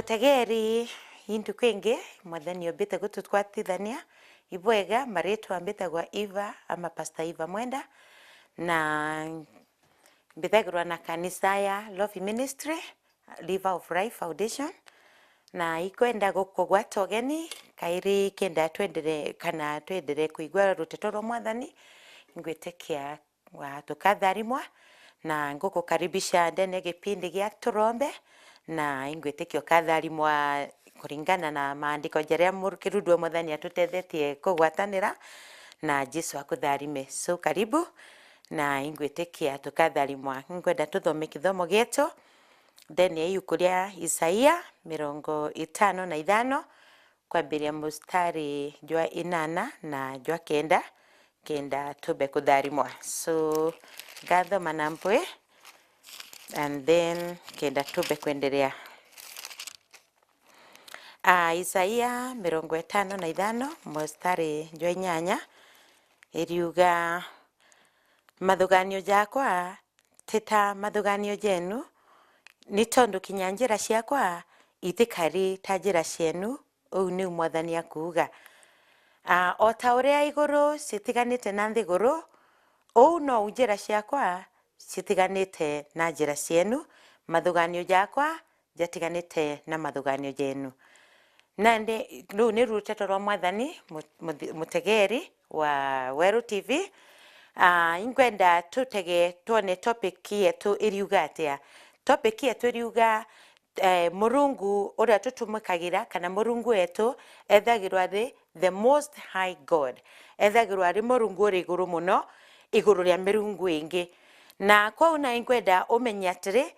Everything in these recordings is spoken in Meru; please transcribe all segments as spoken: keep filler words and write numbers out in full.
Tegeri, i ntuku ingi, Mwathani ombite gututwatithania. Ibwega, maritwa mbitagwa Eva, ama Pastor Eva Mwenda, na mbithagirwa na kanisa ya Love Ministry, River of Life Foundation, na ikwenda gukugwata ugeni kairi kenda twendere, kana twendere kuigua ruteto rwa Mwathani. Ingwitikia wa tukatharimwa, na ngukukaribisha ndene ya gipindi gia turombe, na ingwitikia ukatharimwa kuringana na maandiko jaria mur-, kirudu wa Mwathani atutethetie kugwatanira, na Jesu akutharime. So, karibu, na ingwitikia tukatharimwa. Ngwenda tuthome kithomo gietu ndene ya iuku ria Isaia mirongo itano na ithano, kwambiria mustari jwa inana na jwa kenda, kenda tumbe kutharimwa. So, ngathoma na mpwi, and then kenda tumbe kwenderea. Ah, Isaia mirongo itano na ithano, mustari jwa inyanya, iriuga, "Mathuganio jakwa ti ta mathuganio jenu, ni tondu kinya njira ciakwa itikari ta njira cienu, uu niu Mwathani akuuga. Ah, o ta uria iguru citiganite na nthiguru, uu nou njira ciakwa citiganite na njira cienu, mathuganio jakwa jatiganite na mathuganio jenu." Nandi ruu ni ruteto rwa Mwathani, mu-, muthi-, mutegeri wa Weru T V. Ah, ingwenda tutege twone topic yetu iriuga atia. Topic yetu iriuga, eh, Murungu uria tutumikagira, kana Murungu wetu ethagirwa ari the Most High God. Ethagirwa ari Murungu uri iguru muno, iguru ria mirungu ingi. Na kwou na ingwenda umenye atiri,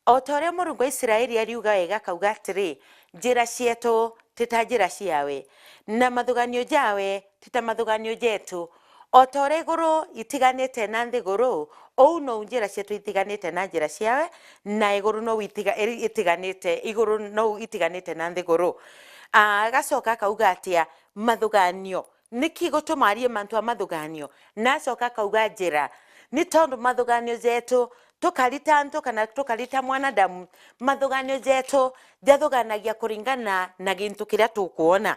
o ta uria Murungu wa Israeli ariuga wega, akauga atiri, "Njira cietu ti ta njira ciawe, na mathuganio jawe ti ta mathuganio jetu." O ta uria iguru itiganite na nthiguru, uu nou njira cietu itiganite na njira ciawe, na iguru nou itiga-, iri-, itiganite, iguru nou itiganite na nthiguru. Ah, agacoka akauga atia? Mathuganio. Niki gutuma arie mantu a mathuganio? Na acoka akauga njira. Ni tondu mathuganio jetu, tukari ta antu kana tukari ta mwanadamu, mathuganio jetu jathuganagia kuringana na gintu kiria tukwona.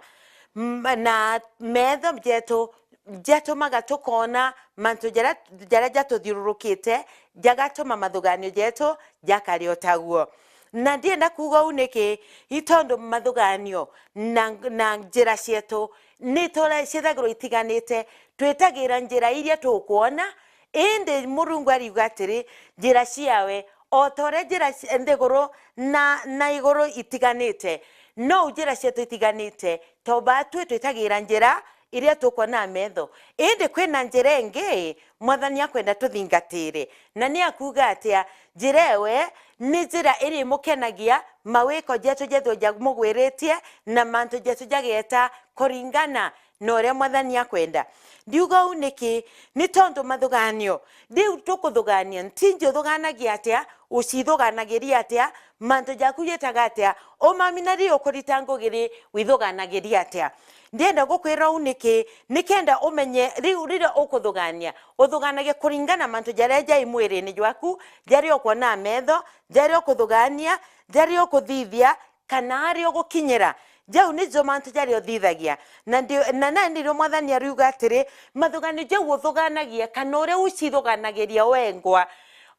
M-, na metho jetu jatumaga tukoona mantu jaria, jaria jatuthiururukite, jagatuma mathuganio jetu jakari o taguo. Na ndienda kuuga uu niki? I tondu mathuganio na, na njira cietu ni tore-, ciithagirwa itiganite. Twitagira njira iria tukwona, indi Murungu ariuga atiri, njira ciawe, o ta uria njira ci-, nthiguru na, na iguru itiganite, nou njira cietu itiganite. To batwi twitagira njira iria tukwona na metho, indi kwina njira ingi Mwathani akwenda tuthingatire, na ni akuuga atia? Njira ewe ni njira irimukenagia, mawiko jetu jethwe jamugwiritie, na mantu jetu jageeta kuringana na uria Mwathani akwenda. Ndiuga uu niki? Ni tondu mathuganio, riu tukuthugania, ntinji uthuganagia atia, ucithuganagiria atia, mantu jaku jetaga atia, umami na ri ukurita ngugi ri, withuganagiria atia? Ndienda gukwira uu niki? Nikenda umenye riu riria ukuthugania, uthuganagia kuringana mantu jaria jai mwirini jwaku, jaria ukwona na metho, jaria ukuthugania, jaria ukuthithia, kana aria ugukinyira. Jau nijo mantu jaria uthithagia. Na ndi-, na nandi nirio Mwathani ariuga atiri, mathuganio jau uthuganagia, kana uria ucithuganagiria wengwa,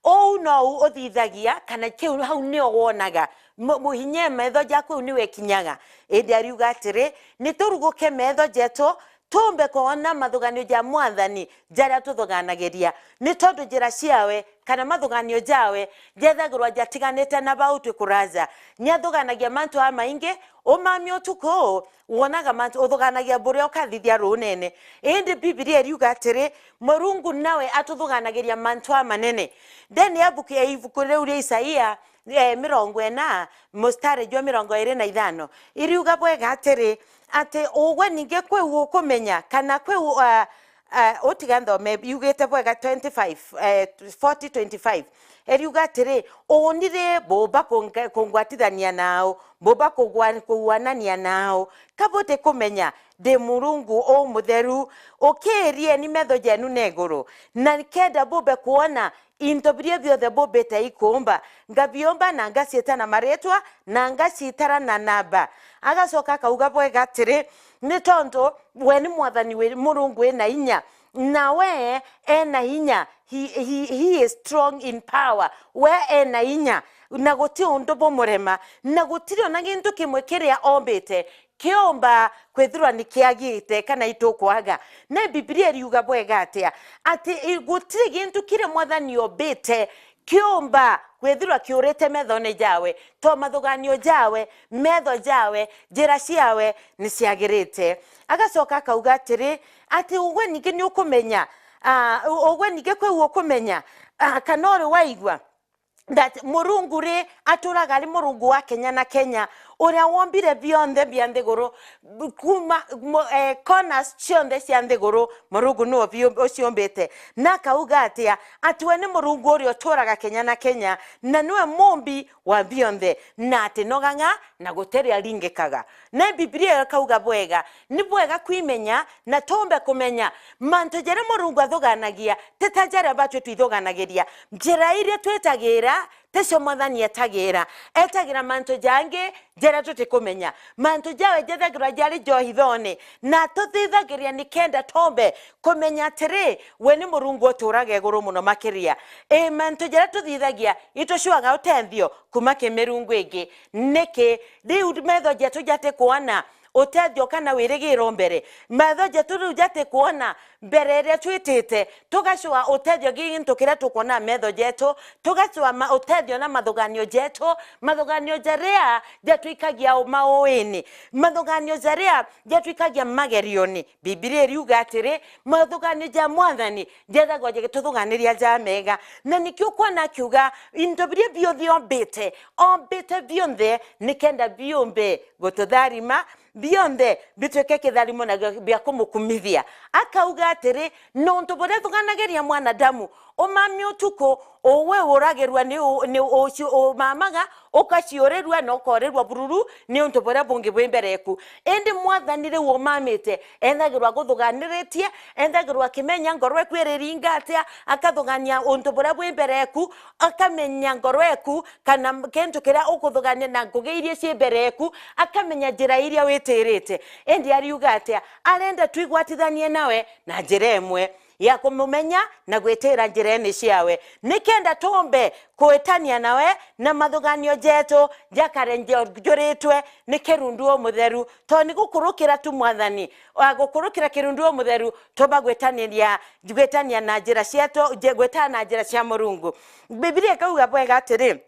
uu nou uthithagia, kana kiu hau nio wonaga. Mu-, mu-, hinya metho jaku au niwe ikinyaga. Indi ariuga atiri, ni turuguke metho jetu, tuumbe kwona mathuganio ja Mwathani jaria tuthuganagiria, ni tondu njira ciawe kana mathuganio jawe jethagirwa jatiganite na bau twi kuraja. Ni athuganagia mantu jamaingi, umami utuku, wonaga mantu, uthuganagia buria ukathithia ruunene. Indi Bibilia iriuga atiri, Murungu nawe atuthuganagiria mantu jamanene. Ndene ya buku ya ibuku riu ria Isaia, eh, mirongo ina, mustari jwa mirongo iri na ithano, iriuga bwega atiri, ati ugwe ningi kwi u ukumenya, kana kwi u, ah, ah, utiga nthome, yugite bwega twenty-five, eh, forty twenty-five, iriuga atiri, "Uni ri bumba kunge-, kungwatithania nau, bumba kugwa-, kuguanania nau? Ka butikumenya ndi Murungu umutheru? Ukiirieni metho jenu na iguru, na kenda bumbe kwona into biria bionthe bumbite ikuumba, ngabiumba na ngaciita na maritwa, na ngaciitara na namba. Agacoka akauga bwega atiri, ni tontu we ni Mwathani wi, Murungu wina inya, na we ena inya, he, he, he is strong in power, we ena inya, na guti undu bumurema, na gutiri ona gintu kimwe kiria ombite kiumba kwithirwa ni kiagite kana itukwaga. Na Bibilia iriuga bwega atia? Ati i-, gutiri gintu kiria Mwathani ombite kiumba kwithirwa kiurite methone jawe, to mathuganio jawe, metho jawe, njira ciawe ni ciagirite. Agacoka akauga atiri, ati ugwe ningi ni ukumenya, ah, u-, ugwe ningi kweu ukumenya, ah, kana uri waigua, that Murungu ri aturaga ari Murungu wa Kenya na Kenya, uria wombire bionthe bia nthiguru, kuma mo-, eh, corners cionthe cia nthiguru, Murungu niwe biu-, uciumbite. Na akauga atia? Ati we ni Murungu uria uturaga Kenya na Kenya, na niwe mumbi wa bionthe, na ati noga ng'a na gutiri aringikaga. Na Bibilia ikauga bwega, ni bwega kwimenya na tumbe kumenya mantu jaria Murungu athuganagia ti ta jaria batwi twithuganagiria. Njira iria twitagira ticio Mwathani etagira. Etagira mantu jangi jaria tutikumenya. Mantu jawe jethagirwa jari jo hithone, na tuthithagiria nikenda tumbe kumenya atiri, we ni Murungu uturaga iguru muno makiria. Ii, mantu jaria tuthithagia itucuaga utethio kuma ki mirungu ingi. Niki? Riu metho jetu jatikwona utethio kana wirigiro mbere. Metho jetu riu jatikwona mbere iria twitite, tugacua utethio gintu kiria tukwona metho jetu, tugacua ma-, utethio na mathuganio jetu, mathuganio jaria jatwikagia mauini, mathuganio jaria jatwikagia magerioni. Bibilia iriuga atiri, mathuganio ja Mwathani jethagwa jagituthuganiria ja mega. Na nikio ukwona akiuga, into biria bionthe ombite, ombite bionthe nikenda biumbe gututharima, bionthe bitwike kitharimo na bia kumukumithia. Akauga atiri, nontu buria thuganagiria mwanadamu, umami utuku, uwe uragirua ni u-, ni ucio umamaga, ukaciurirua na ukoorirua bururu ni untu buria bungi bwi mbere eku. Indi Mwathani riu umamite, ethagirwa aguthuganiritie, ethagirwa akimenya ngoro eku iriringa atia, akathugania untu buria bwi mbere eku, akamenya ngoro eku, kana kintu kiria ukuthugania na ngugi iria cii mbere eku, akamenya njira iria witirite. Indi ariuga atia? Arenda twigwatithanie nawe na njira imwe ya kumumenya na gwitira njirene ciawe, nikenda tumbe kwitania nawe na mathuganio jetu jakare njonjuritwe ni kirundu umutheru, to ni gukurukira tu Mwathani, a, gukurukira kirundu umutheru, tumba gwitaniria, gwitania na njira cietu, nje-, gwitana na njira cia Murungu. Bibilia ikauga bwega atiri,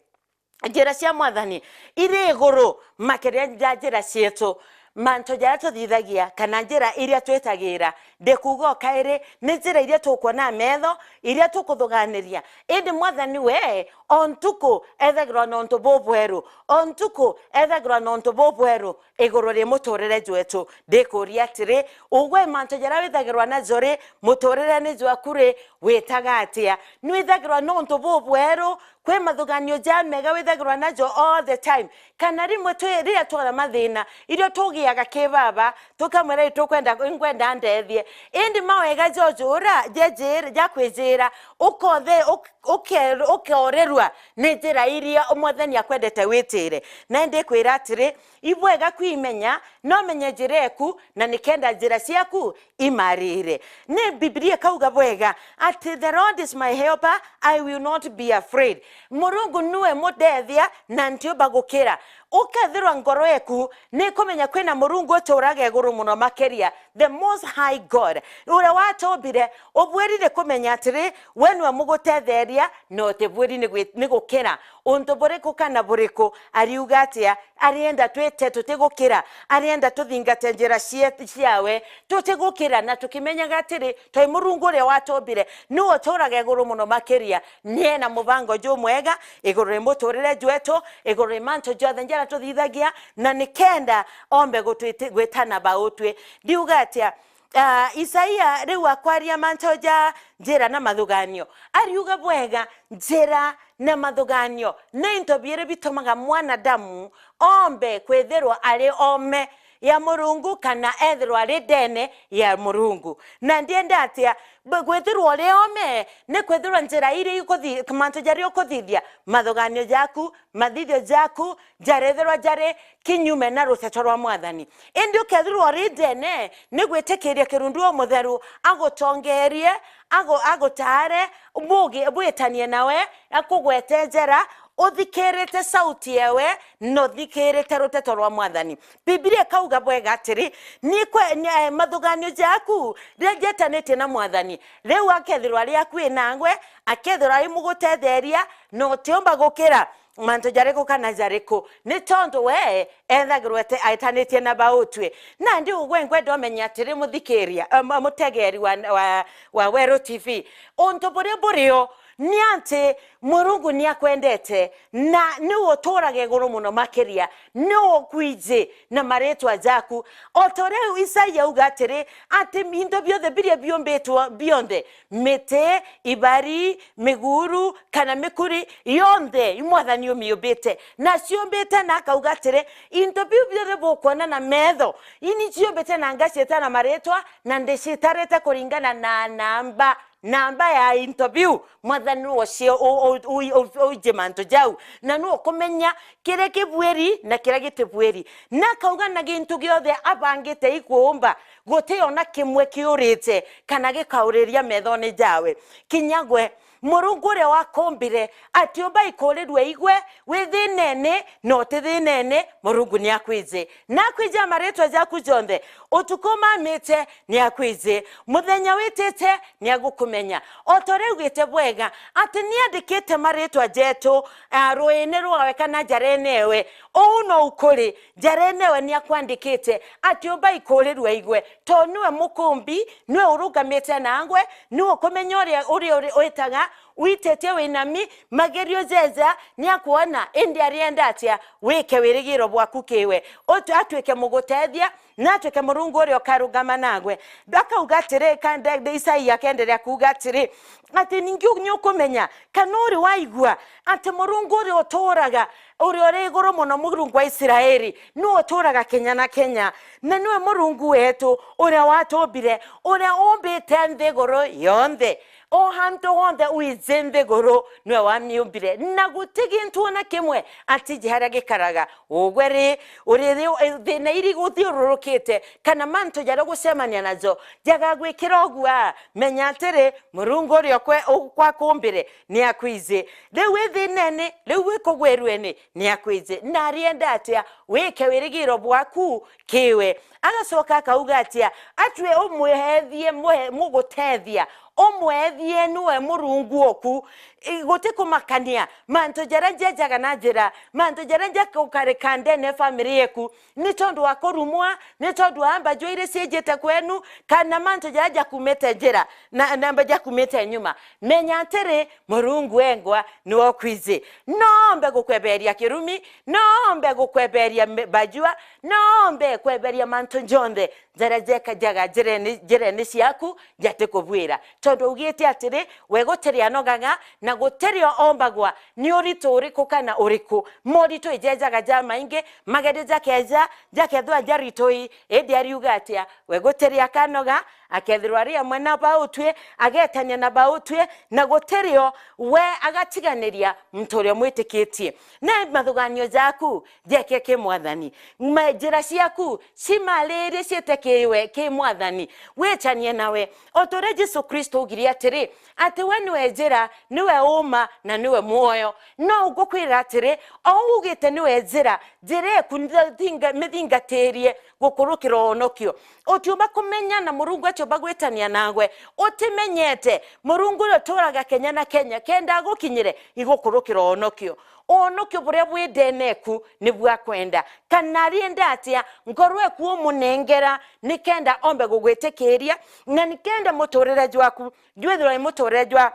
njira cia Mwathani iri iguru makiria ja njira cietu. Mantu jaria tuthithagia kana njira iria twitagira, ndikuuga o kairi, ni njira iria tukwona na metho, iria tukuthuganiria. Indi Mwathani we, o ntuku ethagirwa na untu bubweru, o ntuku ethagirwa na untu bubweru iguru ria muturire jwetu. Ndikuuria atiri, ugwe mantu jaria withagirwa najo ri, muturirene jwaku ri, witaga atia? Nwithagirwa na untu bubweru, kwi mathuganio ja mega withagirwa najo all the time? Kana rimwe twi, riria twona mathina, irio tugiaga ki baba, tukamwira, "Itukwenda, ngwenda ndethie." Indi mawega jojo ura jejira, jakwijira, ukothe, uk-, uke-, ukorirua ni njira iria Mwathani akwendete witire. Na ndikwira atiri, ibwega kwimenya, no menye njira eku, na nikenda njira ciaku imarire. Ni Bibilia ikauga bwega ati, "The Lord is my helper, I will not be afraid." Murungu niwe mundethia na ntiumba gukira. Ukethirwa ngoro eku nikumenya kwina Murungu uturaga iguru muno makiria, the Most High God, uria watumbire, ubwiri ni kumenya atiri, we niwe mugutetheria, na utibwiri ni gwi-, ni gukira untu buriku kana buriku. Ariuga atia? Arienda twite tutigukira, arienda tuthingate njira cie-, ciawe tutigukira, na tukimenyaga atiri, twi Murungu uria watumbire, niwe uturaga iguru muno makiria. Niena mubango jumwega iguru ria muturire jwetu, iguru ria mantu jonthe jaria tuthithagia, na nikenda ombe gutwiti-, gwitana bautwi. Ndiuga atia? Ah, Isaia riu akwaria mantu ja njira na mathuganio, ariuga bwega, njira na mathuganio ni into biiri bitumaga mwanadamu ombe kwithirwa ari ome. ya Murungu kana ethirwa ari ndene ya Murungu. Na ndienda atia? Bwe-, kwithirwa uri ome, ni kwithirwa njira iria ikuthi-, mantu jaria ukuthithia, mathuganio jaku, mathithio jaku, jarethirwa jari kinyume na ruteto rwa Mwathani. Indi ukethirwa uri ndene, ni gwitikiria Kirundu Umutheru agutongerie, agu-, agutaare, bugi-, bwitanie nawe, akugwete njera, uthikirite sauti yewe, na uthikirite ruteto rwa Mwathani. Bibilia ikauga bwega atiri, ni kwe-, ni, eh, mathuganio jaku riria jetanitie na Mwathani, riu akethirwa ari akui nangwe, akethirwa ari mugutetheria, na utiumba gukira mantu jariku kana jariku, ni tondu we ethagirwa ete-, aetanitie na bautwi. Nandi ugwe ngwenda umenye atiri, muthikiria, eh, mu-, mutegeri wa, wa, wa Weru T V, untu buria burio ni ati Murungu ni akwendete, na ni uturage iguru muno makiria, ni ukwiji na maritwa jaku. O ta uria Isaia auga atiri, ati into bionthe biria biumbitwe bionthe, miti, ibari, miguru, kana mikuri, yonthe i Mwathani umiumbite. Na ciumbite na akauga atiri, into biu bionthe bukwona na metho, ini ciumbite na ngaciita na maritwa, na ndicitarite kuringana na namba, namba ya into biu. Mwathani niwe uci-, u-, u-, u-, u-, uiji mantu jau, na niwe ukumenya kiria kibuiri na kiria gitibuiri. Na akauga na gintu gionthe abangite ikuumba, guti ona kimwe kiurite kana gikauriria methone jawe. Kinya gwe, Murungu uria wakumbire, atiumba ikuurirua igwe, wi thinene na uti thinene, Murungu ni akwiji. Na akwiji maritwa jaku jonthe, utuku umamite ni akwiji, muthenya witite ni agukumenya. O ta uria augite bwega, ati ni andikite maritwa jetu, ah, ruini rwawe kana njarene ewe. Uu nou kuri, njarene ewe ni akwandikite, atiumba ikuurirua igwe, to niwe mukumbi, niwe urungamite nangwe, niwe ukumenya uria, uria, uria witaga, wititie winami, magerio jeja, ni akwona, indi arienda atia? Wike wirigiro bwaku kiwe. Utu-, atwike mugutethia, na atwike Murungu uria ukarungama nagwe. Akauga atiri, ka-, nde-, nde-, Isaia akenderea kuuga atiri, ati ningi u-, ni ukumenya, kana uri waigua, ati Murungu uria uturaga, uria uri iguru muno, Murungu wa Isiraeli, niwe uturaga kenya na kenya, na niwe Murungu wetu, uria watumbire, uria umbite nthiguru yonthe. O hantu honthe wiji nthiguru, niwe wamiumbire, na guti gintu ona kimwe atiji haria gikaraga. Ugwe ri, uri ri, thina iri guthiururukite, kana mantu jaria ugucemania najo, jagagwikira ugua, menya atiri, Murungu uria ukwe-, ukwakumbire ni akwiji. Riu wi thinene, riu wi kugwirueni, ni akwiji. Na arienda atia? Wike wirigiro bwaku kiwe. Agacoka akauga atia? Atwi umwethie, mwe-, mugutethia, umwethie niwe Murungu oku. I, guti kumakania, mantu jaria jejaga na njira, mantu jaria jakukarika ndene ya family yeku, ni tondu wa kurumwa, ni tondu wa mbajua iria ciijite kwenu, kana mantu jaria jakumite njira, na, na mba jakumite nyuma. Menya atiri, Murungu engwa niwe ukwiji. Noombe gukweberia kirumi, noombe gukweberia me-, mbajua, noombe kweberia mantu jonthe jaria jekajaga njirene, njirene ciaku, jatikubwira. Tondu augite atiri, we gutiri anogaga, na gutiri ombagwa ni uritu uriku kana uriku. Moritu ijejaga jamaingi, magerio jakeja, jakethwa jaritui, indi ariuga atia? We gutiri akanoga, akethirwa ari amwe na bautwi, agetania na bautwi, na gutirio we agatiganiria muntu uria umwitikitie. Na mathuganio jaku jeke ki Mwathani. Ma-, njira ciaku cimaririe ciite kiwe, ki Mwathani. Witanie nawe. O ta uria Jesu Kristo augire atiri, ati we niwe njira, niwe uma, na niwe muoyo. No ngukwira atiri, o uu ugite niwe njira, njira eku mithinga-, mithingatirie gukurukira uunokio. Utiumba kumenya na Murungu atiumba gwitania nawe. Utimenyete, Murungu uria uturaga kenya na kenya, kenda agukinyire, igukurukira uunokio. Uunokio buria bwi ndene eku ni bwa kwenda. Kana arienda atia, nkoro eku umunengera, nikenda ombe gugwitikiria, na nikenda muturire jwaku jwithirwe ni muturire jwa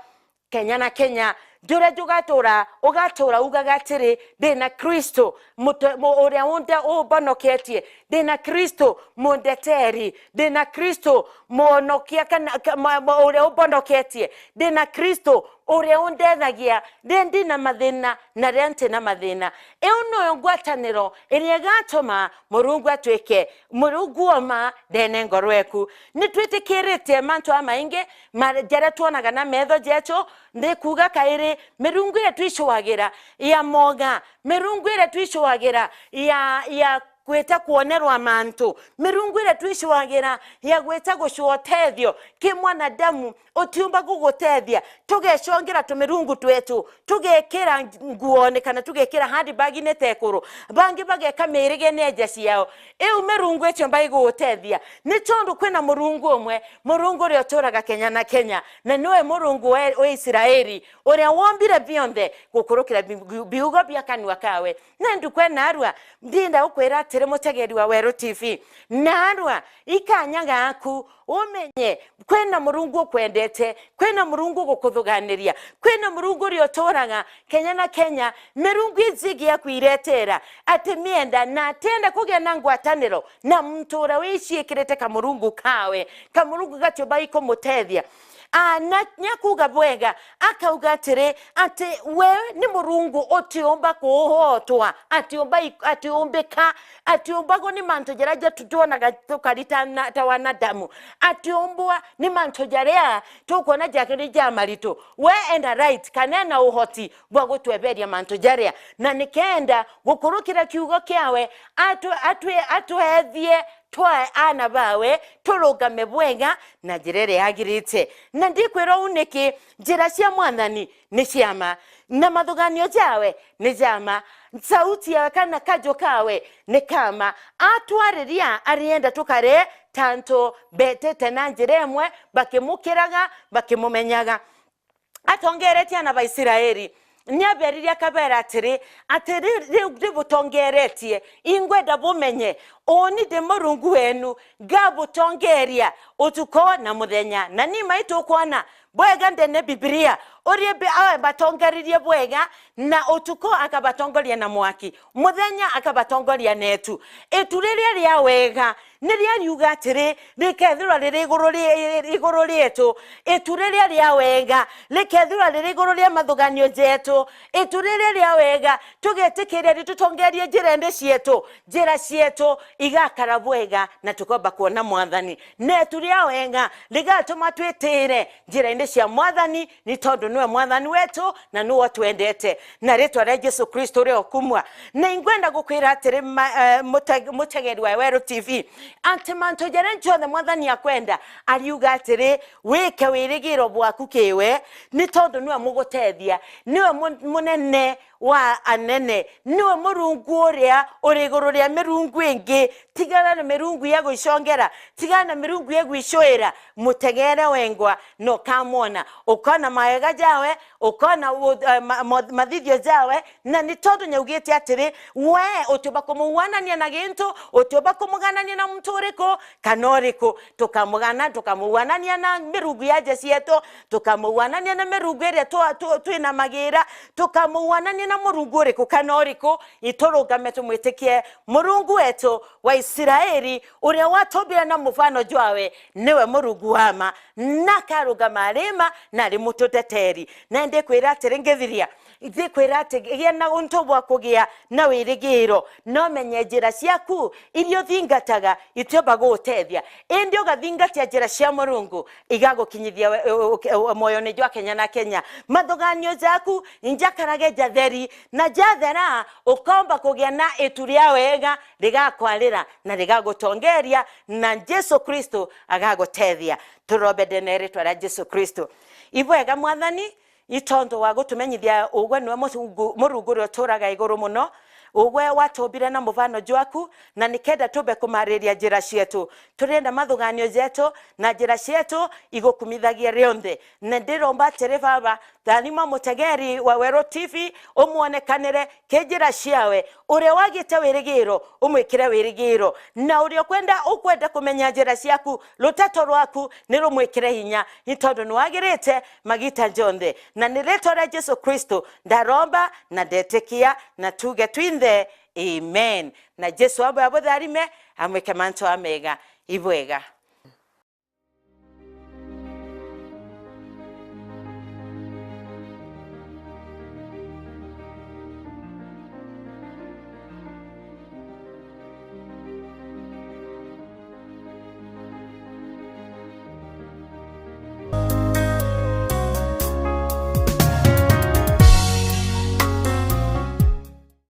kenya na kenya, juria jugatura, ugatura ugaga atiri, ndina Kristo, mute-, mu-, uria unde-, umbonoketie, ndina Kristo, mundeteri, ndina Kristo, mwonokia kana, ka-, ma-, ma-, uria umbonoketie, ndina Kristo, uria undethagia riria ndi na mathina na riria nti na mathina. Iu niyo ngwataniro iria igatuma Murungu atwike Murungu wa ma ndene ngoro eku. Ni twitikiritie mantu jamaingi ma-, jaria twonaga na metho jetu, ndi kuuga kairi, mirungu iria twicuagira ya moga, mirungu iria twicuagira ya, ya gwita kwonerwa mantu, mirungu iria twicuagira ya gwita gucua utethio ki mwanadamu utiumba gugutethia. Tugecongera tumirungu twetu, tugekira nguone kana tugekira handbag-ini ta ekuru, bangi bageka mirigene ja ciao. Iu mirungu itiumba igugutethia, ni tondu kwina Murungu umwe, Murungu uria uturaga kenya na kenya, na niwe Murungu wa, wa Israeli, uria wombire bionthe gukurukira bi-, bi-, biugo bia kanua kawe. Na ndukwe narua, ndienda gukwira atiri, mutegeri wa Weru T V, narua, i kanya gaku, umenye, kwina Murungu ukwendete, kwina Murungu ugukuthuganiria, kwina Murungu uria uturaga kenya na kenya. Mirungu iji igiakwiretera ati mienda na atienda kugia na ngwataniro na muntu uria wiciikirite kamurungu kawe, kamurungu gatiumba ikumutethia. Aa, na nyakuuga bwega, akauga atiri, ati we ni Murungu utiumba kuuhotwa, atiumba i-, atiumbika, atiumbagwa ni mantu jaria ja-, tu-, twonaga tukari ta na-, ta wanadamu, atiumbwa ni mantu jaria tukwona jakiri jamaritu. We enda right, kana ena uhoti bwa gutweberia mantu jaria, na nikenda gukurukira kiugo kiawe, atu-, atwi-, atwethie twae aana bawe, turungame bwega na njira iria yagirite. Na ndikwira uu niki? Njira cia Mwathani ni cia ma, na mathuganio jawe ni ja ma. Sauti yawe kana kaju kawe ni ka ma. Atwariria, arienda tukare ta antu betete na njira imwe, bakimukiraga, bakimumenyaga. Atongeretie aana ba Israeli, ni aberirie akabeera atiri, ati ri-, riu ributongeretie, ingwenda bumenye, uuni ndi Murungu wenu, ngabutongeria utuko na muthenya. Na ni mai tukwona bwega ndene Bibilia, uria bi-, awe batongeririe bwega, na utuko akabatongoria na mwaki, muthenya akabatongoria na itu. Itu riria ria wega, nirio ariuga atiri, rikethirwa riri iguru ri-, iguru rietu. Itu riria ria wega rikethirwa riri iguru ria mathuganio jetu. Itu riria ria wega tugetikiria ritutongerie njira-ini cietu, njira cietu igakara bwega na tukomba kwona Mwathani. Na itu ria wega rigatuma twitire njira-ini cia Mwathani, ni tondu niwe Mwathani wetu na niwe utwendete. Na ritwa ria Jesu Kristo uria ukumua, na ingwenda gukwira atiri, ma-, eh, mute-, mutegeri wa Weru T V, ati mantu jaria jonthe Mwathani akwenda, ariuga atiri, wike wirigiro bwaku kiwe, ni tondu niwe mugutethia, niwe mu-, munene wa anene, niwe Murungu uria uri iguru ria mirungu ingi. Tigana na mirungu ya gwicongera, tigana na mirungu ya gwicuira. Mutegere wengwa, na ukamwona, ukona mawega jawe, ukona u-, eh, ma-, mo-, mathithio jawe. Na ni tondu nyaugite atiri, we utiumba kumuuanania na gintu, utiumba kumuganania na muntu uriku kana uriku. Tukamugana, tukamuuanania na mirungu ya nja cietu, tukamuuanania na mirungu iria twa-, tw-, twinamagira, tukamuuanania na murungu uriku kana uriku. Iturungame tumwitikie Murungu wetu wa Israeli, uria watumbire na mufano jwawe, niwe Murungu wa ma, na akarungama ari ma, na ari mututeteri. Na ndikwira atiri, ngithiria, ndikwira ati gia na untu bwa kugia na wirigiro, no menye njira ciaku iria uthingataga itiumba gutethia, indi ugathingatia njira cia Murungu, igagukinyithia we-, u-, u-, u-, moyone jwa kenya na kenya. Mathuganio jaku injakarage jatheri, na jathera, ukomba kugia na itu ria wega rigakwarira na rigagutongeria, na Jesu Kristo agagutethia. Turombe ndene ritwa ria Jesu Kristo. Ibwega Mwathani, i tondu wa gutumenyithia ugwe niwe Murungu, Murungu uria uturaga iguru muno, ugwe watumbire na mufano jwaku, na nikenda tumbe kumariria njira cietu. Turienda mathuganio jetu na njira cietu igukumithagie rionthe. Na ndiromba atiri, Baba, tharima mutegeri wa Weru T V, umwonekanire ki njira ciawe. Uria wagite wirigiro, umwikire wirigiro. Na uria ukwenda, ukwenda kumenya njira ciaku, ruteto rwaku ni rumwikire hinya, ni tondu ni wagirite magita jonthe. Na ni ritwa ria Jesu Kristo ndaromba na ndetikia, na tuge twinthe, Amen. Na Jesu amwe abutharime, amwike mantu amega. Ibwega.